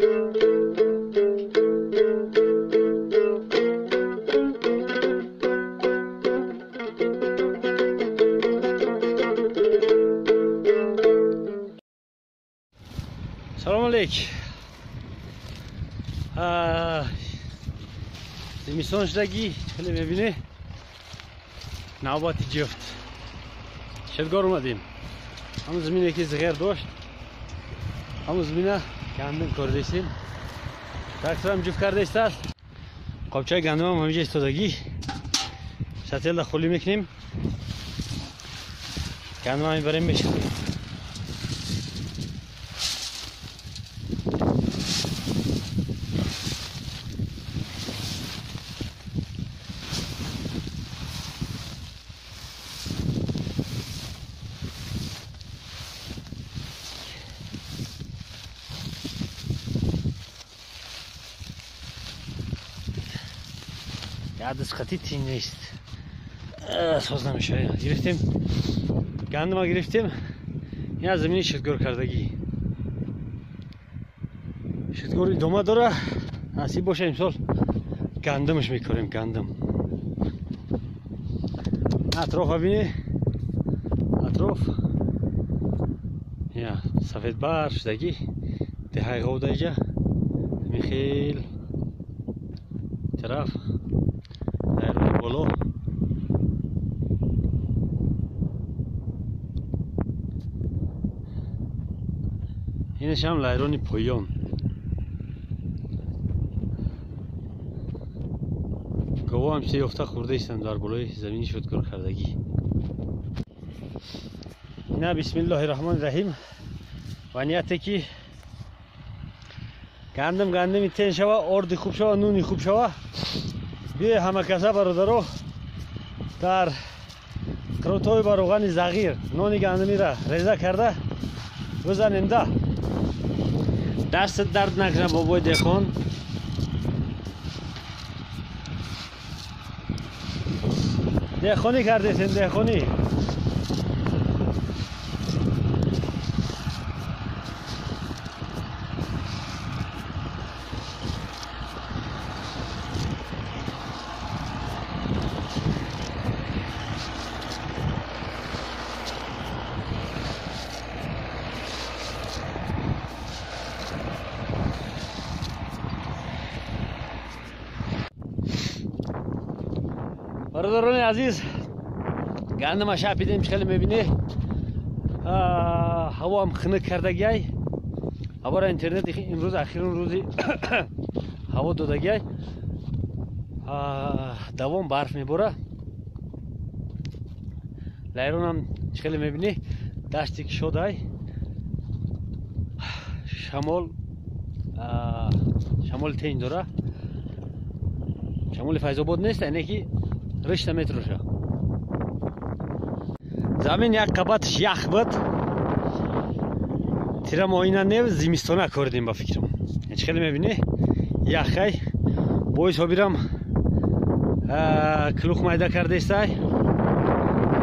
Салом алейк. Зимистон шудагӣ хеле мебинӣ, навбати ҷуфт шидгор омадем. Ҳамун замине ки зиғер дошт, ҳамун замина гандум кордесем, тракторам ҷуфт карда истааст. Қобчаи гандумам ҳаминҷа истодагӣ, шателда холӣ мекунем, гандумам мебарем мешавем. Дастқати тин нест, соз намешавад. Гирифтем гандума, гирифтем. Ин аз замини шидгор кардагӣ, шидгор идома дора. Насиб боша, имсол гандумш мекорем. Гандум атрофа бини, атроф я сафедбар шудагӣ, деҳаи ғовда иҷа михел тараф боло. Инаш ҳам лайрони поён. Гово ҳам чизе ёфта хӯрда истанд дар болои замини шудгор кардагӣ. Ина бисмиллоҳи раҳмони раҳим ва нияте ки гандум гандуми тен шава, орди хуб шава, нуни хуб шава. Биёй ҳама каса бародаро дар қиротҳои ба равғани зағир нони гандумиро реза карда бизанем. Да дастат дард накунад, бобои деҳқон. Деҳқонӣ кардесем, деҳқонӣ. Бародарони азиз, гандума шапидем, хеле мебинӣ, ҳаво ҳам хунук кардагиай. Ҳавора интернет имрӯз ахирун рӯзи ҳаво додагиай. Давом барф мебора. Лайронам хеле мебинӣ, дашти кишодай, шамол шамоли тень дора, шамоли Файзобод нест, ине ки ришта метроша. Замин як қабатш ях буд, тира моҳина нев зимистона кордем ба фикрам. Ҳеч хеле мебинӣ, яхай боис ҳобирам клух майда кардаистай,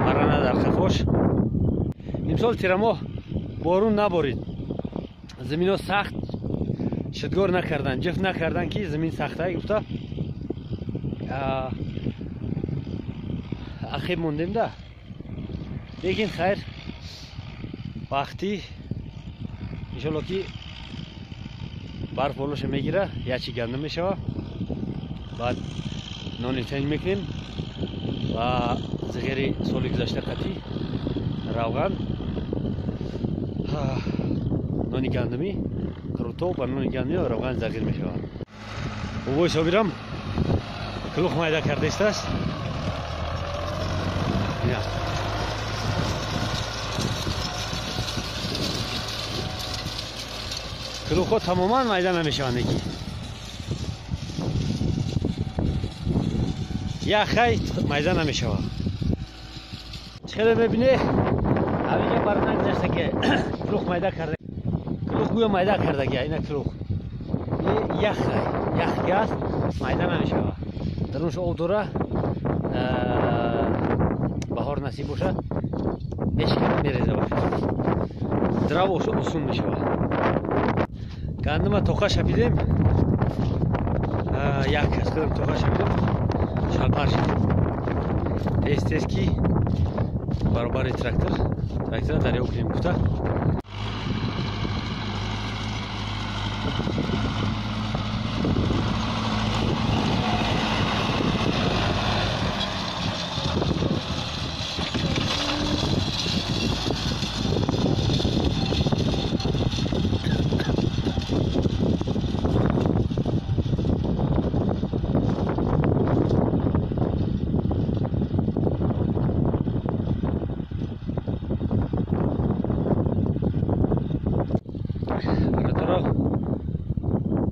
парана дар қафош. Имсол тирамоҳ борун наборид, замино сахт шидгор накардан, ҷифт накардан ки замин сахтай гуфта ақиб мондем да. Лекин хайр, вақтӣ иншолло ки барф болоша мегира, ячи гандум мешава, баъд нони тенҷ мекунем ва зиғери соли гузашта қатӣ равған, нони гандумӣ, қурутоб ва нони гандумӣ ва равғани зағир мешавад. Бобои Собирам клух майда карда истааст. Клухҳо тамоман майда намешаванд, ки яхай майда намешавад. Хеле мебинӣ, ҳаминҷа барна гузашта ки клух майда карда, клух гӯё майда кардаги. Ина клух яхай, яхи аст, майда намешавад. Дарунш об дора. Баҳор насиб бошад, мешикана, мереза бошад, драв осон мешавад. Гандума тоқа шапидем, як кас кардам тоқа шапидем, шалпар шидем. Тез тез ки баробари трактора дарё кунем гуфта.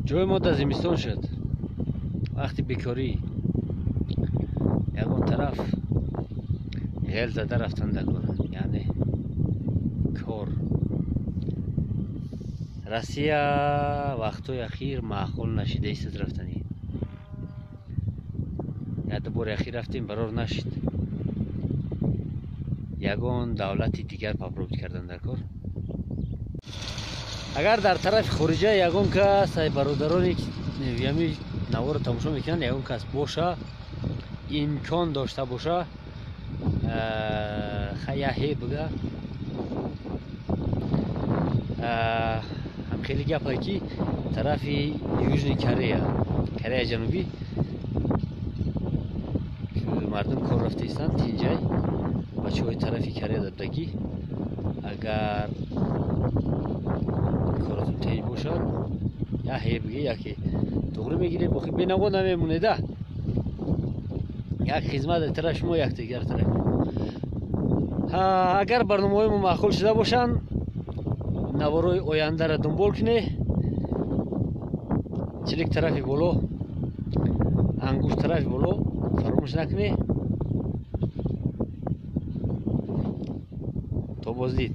Ҷои мо дар зимистон шуд. Вақти бекорӣ ягон тараф ғел зада рафтан дагор, яъне кор. Россия вақтҳои ахир маъқул нашида истад рафтанӣ. Як ду бори ахир рафтем, барор нашид. Ягон давлати дигар попробовать кардан дар кор. Агар дар тарафи хориҷа ягон кас ай бародароне ями наворо тамошо мекунанд, ягон кас боша, имкон дошта боша, хаяҳе буга, ҳам хеле гапае ки тарафи Южный Корея, Кореяи Ҷанубӣ мардум кор рафта истанд, тинҷай бачаҳои тарафи Корея дабдагӣ, агар коротун тинҷ бошад, я ҳе биги, яке туғри мегирем, охи бенаво намемонеда. Як хизмат дар тараф шумо, як дигар тараф. Агар барномаҳои мо маъқул шуда бошанд, наворои ояндаро дунбол кунед. Чилик тарафи боло, ангушт тарафи боло фаромӯш накунед. То боздид.